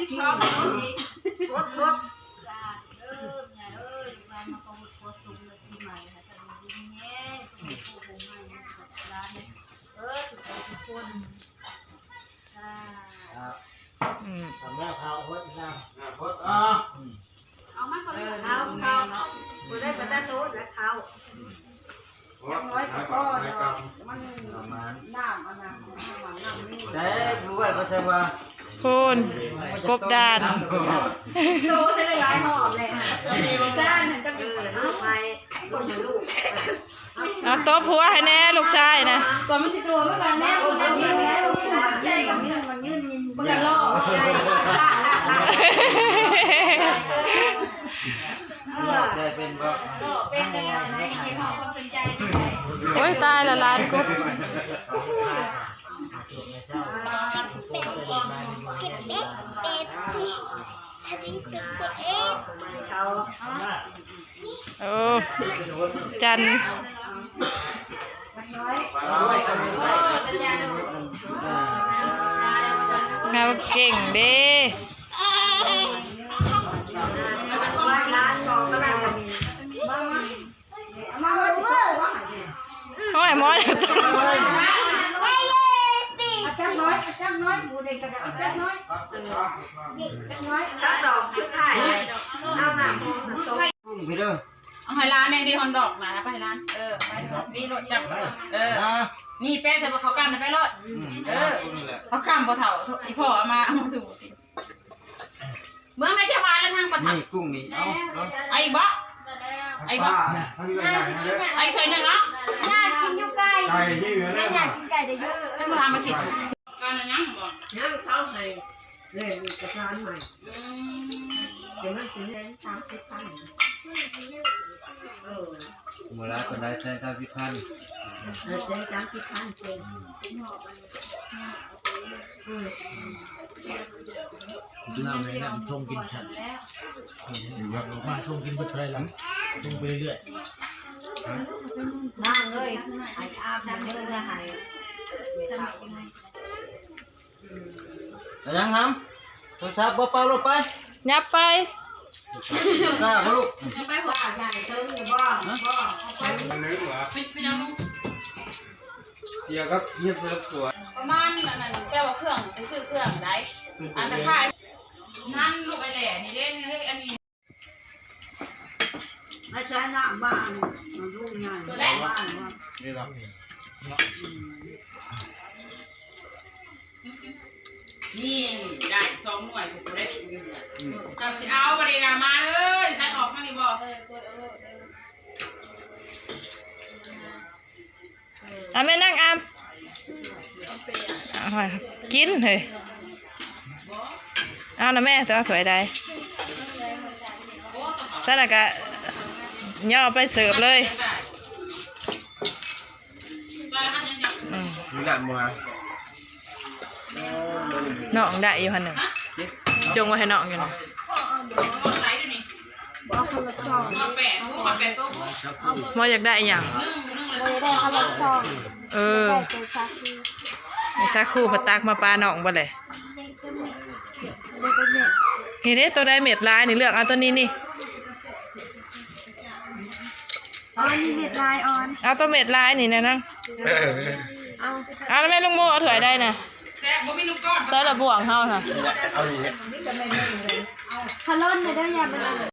ທີ່ສອງຄົນນີ້ ລົດ ລົດ ເອີ ແມ່ເອີຍ ລູກຫຼານເຮົາກໍຫົດຄົວສູງເລີຍ ປີໃໝ່ໃຫ້ທ່ານຢູ່ດີມີແຮງ ໃຫ້ໂຊກໃຫ້ໝານ ໃຫ້ລູກໃຫ້ຫຼານ ເອີ ທຸກຄົນ ທຸກຄົນ ອືມ ສຳລັບເຮົາຫົດນະ ຫົດ ເອົາມາ ເອົາ ເອົາ ບໍ່ໄດ້ປະທານໂທດແລ້ວເຂົາ ຢ່າງໜ້ອຍກໍພໍເນາະ ມັນນ້ຳອັນນັ້ນ ນ້ຳນີ້ ແຕ່ບໍ່ໄຫວກໍແສດງວ່າ ພຸ້ນ ກົບດ່ານ ໂຕເທື່ອຫຼາຍຮອບແຫຼະ ສ້າງຫັ້ນຈັກ ເອີ ເອົາໄປ ເອົາຕົບຫົວໃຫ້ແດ່ລູກຊາຍນະ ກວ່າມັນຊິໂຕ ມັນກໍແນວ ມັນກໍແນວ ໃຈກັບມັນ ມັນຢືນຍິງ ມັນກໍລໍ ໃຈເປັນບໍ່ ເປັນໄດ້ ໃຫ້ຄວາມສົນໃຈ ໂອ້ຍ ຕາຍລະ ຫຼານກົບ ໂອ້ ຈັນ ເຮົາເກັ່ງເດ້ ໂອ້ຍ ໝໍ ເອົາຈັກໜ້ອຍ ເອົາຈັກໜ້ອຍ ໝູເດັກກໍໄດ້ ເອົາຈັກໜ້ອຍ ເອີ ຈັກໜ້ອຍ ຄັດດອກສຸດທ້າຍ ເອົານ້ຳ ກຸ້ງໄປເດີ ເອົາໃຫ້ຫຼານແດ່ ເດ ຮອນດອກນະ ເອົາໄປໃຫ້ຫຼານ ເອີ ໄປ ນີ້ໂລດ ຈັບ ເອີ ອ່າ ນີ້ແປະໃສ່ເຂົ້າກ້ຳນະ ໄປໂລດ ອືມ ເອີ ເຂົ້າກ້ຳບໍ່ເຖົ້າ ອີ່ພໍ່ເອົາມາ ເອົາມາສູ່ ເມືອງໃດຈະວ່າແລ້ວທາງປະທັບ ນີ້ກຸ້ງນີ້ ເອົາ ເອົາ ເອົາອີກບໍ່ ເອົາອີກບໍ່ ເອົາອີກຖ້ວຍໜຶ່ງເນາະ ຢາກກິນຢູ່ໄກ່ ໄກ່ທີ່ເຮືອນ ແມ່ຢາກກິນໄກ່ເດີ ເຈົ້າມາຖາມມາຄິດ ການຫຍັງບໍ່ ຍັງເຂົາໃຫ້ເລີຍ ເອກະສານໃໝ່ ອືມ ແຕ່ມັນຊິແມ່ນສາມສິບພັນ ເອີ ບໍ່ຫຼາຍປານໃດ ແສນສາມສິບພັນ ເອີ ແສນສາມສິບພັນ ເອີ ອືມ ເອົາແມ່ນຳສົ່ງກິນຊັ້ນ ມາສົ່ງກິນເບິດເທົ່າໃດລະ ສົ່ງໄປເລື້ອຍໆ ນາງເອີຍ ໃຫ້ອາບນ້ຳເດີ ໃຫ້ແມ່ເຖົ້າ ອາຍັງຫຳ ໂທລະສັບບໍ່ເປົ່າໂລດໄປ ຫຍັບໄປ ກ້າບໍ່ລູກ ໄປຫົວໃຫຍ່ເຖິງບໍ່ ບໍ່ ໄປ ອັນໜຶ່ງຫວາ ເປັນຫຍັງ ກ່ຽວກັບເຮັດເວີກສວນ ປະມານອັນນັ້ນ ແປວ່າເຄື່ອງ ໄປຊື້ເຄື່ອງໄດ໋ ອັນນັ້ນຂາຍ ນັ້ນລູກໄອ້ແຫຼນີ້ເດ້ ເຮັດອັນນີ້ ໃຫ້ໃຊ້ນ້ຳບ້ານ ມັນລູກໃຫຍ່ ນີ້ລະ ນີ້ໄດ້ສອງໜ່ວຍ ບໍ່ໄດ້ຄືນ ອືມ ເຈົ້າຊິເອົາບໍ່ໄດ້ນະ ມາເອີຍ ໃຊ້ອອກທາງນີ້ບໍ່ ເອີ ກົດເອົາໂລດ ເອີ ອາ ແມ່ນາງອາມ ເອົາ ກິນເຮີ້ຍ ເອົານະແມ່ ແຕ່ວ່າຖ້ວຍໃດ ຊັ້ນລະກະຍໍໄປເສີບເລີຍ ອືມ ມີນ້ຳບໍ່ຫວາ? ນ້ອງໄດ້ຢູ່ຫັ້ນໜຶ່ງ ຈົ່ງໄວ້ໃຫ້ນ້ອງຢູ່ນະ ບໍ່ ຢາກໄດ້ອີ່ຫຍັງ? ບໍ່ ໄດ້ຄົນລະຊອງ ເອີ ໄດ້ໂຕຊາຄູ ໄດ້ຊາຄູ ເພິ່ນຕັກມາປານ້ອງເບິດເລີຍ ເຮັດໃຫ້ເມັດ ນີ້ເດ້ ໂຕໃດເມັດຫຼາຍນີ້ ເລືອກເອົາໂຕນີ້ນີ້ ເອົາອັນນີ້ເມັດລາຍອ່ອນ ເອົາໂຕເມັດລາຍນີ້ນະນາງ ເອົາ ເອົາແມ່ ລຸງໂມ ເອົາຖ້ວຍໃດນະ ແຊບ ບໍ່ມີລູກກ້ອນ ໃສ່ລະບ່ວງເຮົານະ ເອົານີ້ ຂະຫຼົ່ນນະເດີ ຢ່າໄປ